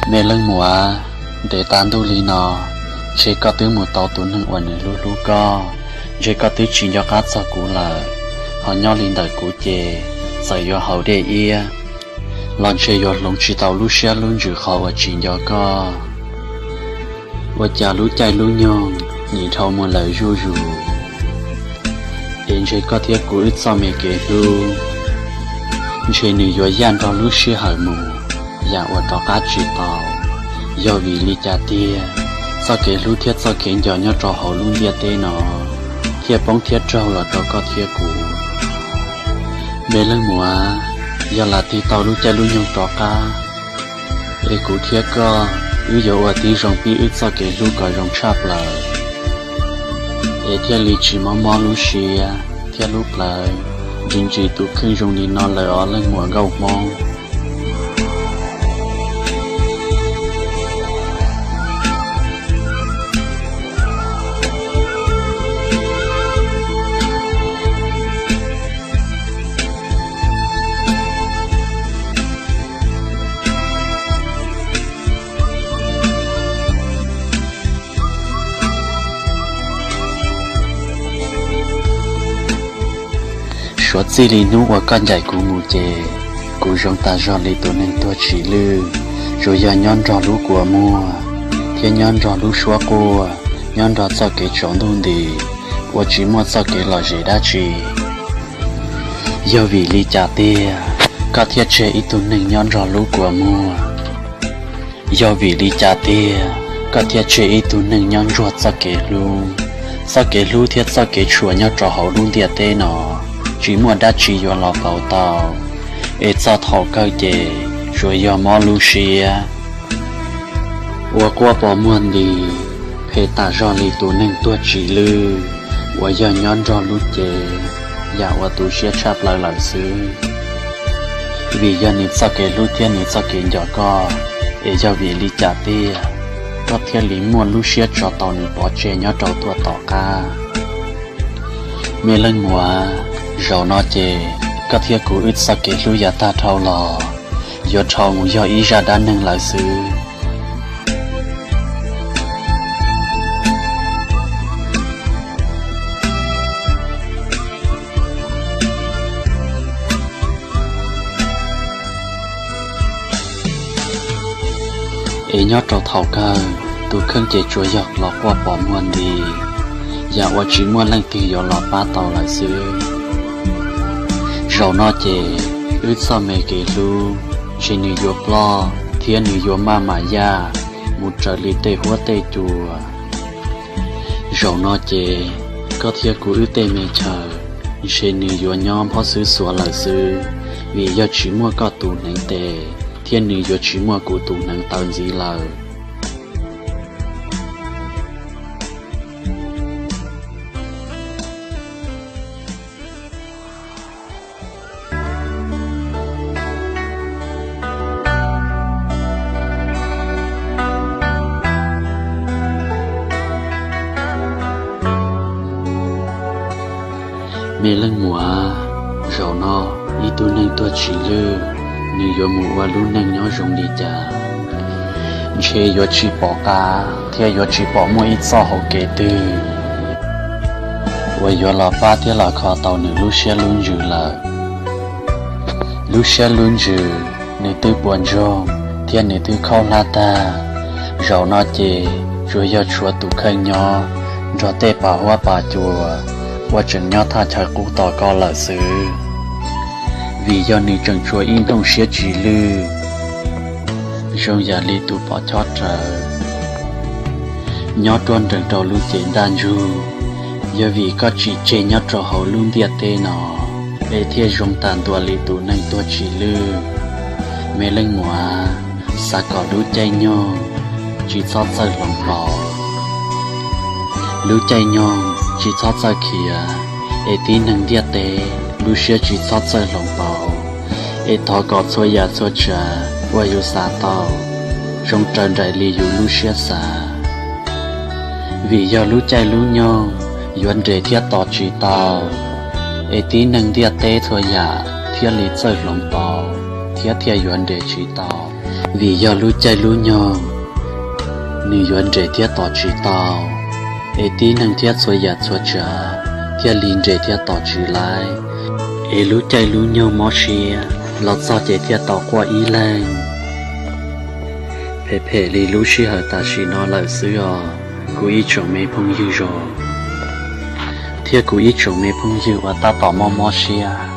Me leej muam, ntev tas ntuj li no, ntshe koj twb mus tau tus neeg uas nws hlub hlub koj, ntshe koj twb tsis nco qab txog kuv lawm, ho nyob li ntawm kuv ces txawm yuav haus dej iab los ntshe yuav hloov tsis tau lub siab lub ntsws qhov uas tsis nco koj. Ua cas lub caij lub nyoog nim dhau mus lawm zuj zus, es ntshe koj thiab kuv wb txoj me kev hlub, ntshe nws yuav yaj nrog lub sij hawm mus, yam uas rov qab tsis tau. Yog vim li cas tiag, txoj kev hlub thiab txoj kev nco nyob rau hauv lub ntiaj teb no thiaj poob thiab raug los rau koj thiab kuv? Me leej muam, yog lam tig tau lub caij lub nyoog rov qab, es kuv thiab koj wb yuav ua tib zoo pib wb txoj kev hlub kom zoo tshaj plaws, es thiaj li tsis mob mob lub siab thiab lub plawv ntsis ntsis tus kheej zoo li no lawm os leej muam nkauj hmoob. Suav txij li hnub uas koj ncaim kuv mus ces, kuv zoo tas zog li tus neeg tuag tsis lwj, tsuas yog nyob nrog lub kua muag, thiab nyob nrog lub suab quaj, nyob nrog txoj kev tsaus ntuj nti, ua tsis muaj txoj kev lom zem dab tsi. Yog vim li cas tiag, koj thiaj tseg ib tug neeg nyob nrog lub kua muag? Yog vim li cas tiag, koj thiaj tseg ib tug neeg nyob ntsuag txoj kev hlub? Txoj kev hlub thiab txoj kev tshua nyob rau hauv lub ntiaj teb no, tsis muaj dab tsi yuav los pauv tau, es txog thaum kawg ces tsuas yog mob lub siab, ua quaj pos muag nti, phem tas zog li tus neeg tuag tsis lwj, uas yog nyob nrog lub cev, yam uas tu siab tshaj plaws lawm xwb. Vim yog nws txoj kev hlub thiab nws txoj kev nco koj, es yog vim li cas tiag, koj thiaj li muaj lub siab tso tau nws pov tseg nyob rau tuaj tom qab? Me leej muam, zaum no ces koj thiab kuv wb txoj kev hlub yav tag dhau los, yuav dhau mus yog ib zaj dab neeg lawm xwb. Es nyob rau thaum kawg, tus kheej ces tsuas yog los quaj pos muag nti, yam uas tsis muaj leej twg yuav los pab tau lawm xwb. Zaum no ces, wb txoj me kev hlub, ntshe nws yuav ploj thiab nws yuav maj mam yaj mus raws li tej huab tej cua. Zaum no ces, koj thiab kuv wb tej me chaw, ntshe nws yuav nyob nphob xwb xuav lawm xwb, vim yog tsis muaj koj tus hneev tes, thiab nws yuav tsis muaj kuv tus hneev taw ntxiv lawm. Me leej muam, zaum no, ib tug neeg tuag tsis lwj, nws yuav mus ua lub neej nyob zoo li cas? Ntshe yuav tsis pom qab thiab yuav tsis pom muaj ib txoj hau kev twg uas yuav los pab thiab los kho tau nws lub siab lub ntsws lawm. Lub siab lub ntsws nws twb puas ntsoog thiab nws twb khaub hlab tag. Zaum no ces tsuas yog tshuav tus kheej nyob nrog tej pas huab pas cua uas tseem nyob thaj chaw qub tos koj lawm xwb. Vim yog nws tseem tshuav ib nplooj siab tsis lwj, zoo yam li tus pom chob rawv nyob ruaj nrees rau lub cev ntaj ntsug. Yog vim koj tsim tseg nyob rau hauv lub ntiaj teb no, es thiaj zoo tas ntua li tus neeg tuag tsis lwj. Me leej muam, xav kom lub caij nyoog tsis txhob txawj hloov pauv. Lub caij nyoog tsis txhob txawj khiav, es tib neeg ntiaj teb lub siab tsis txhob txawj hloov pauv. Es thov kom txhua yam txhua tsav uas yus xav tau zoo raws nraim li yus lub siab xav. Vim yog lub caij lub nyoog yuav nres thiab tos tsis tau, es tib neeg ntiaj teb txhua yam thiaj li txawj hloov pauv thiab thiaj yuav nres tsis tau. Vim yog lub caij lub nyoog nws yuav nres thiab tos tsis tau, es tib neeg thiab txhua yam txhua tsav thiaj li nres thiab tos tsis laib, es lub caij lub nyoog mob siab los txog ces thiaj tau quaj ib leeg. Phem phem li lub sij hawm tam sim no lawm xwb os, kuv ib tsoom me phooj ywg zos, thiab kuv ib tsoom me phooj ywg uas tab tom mob mob siab.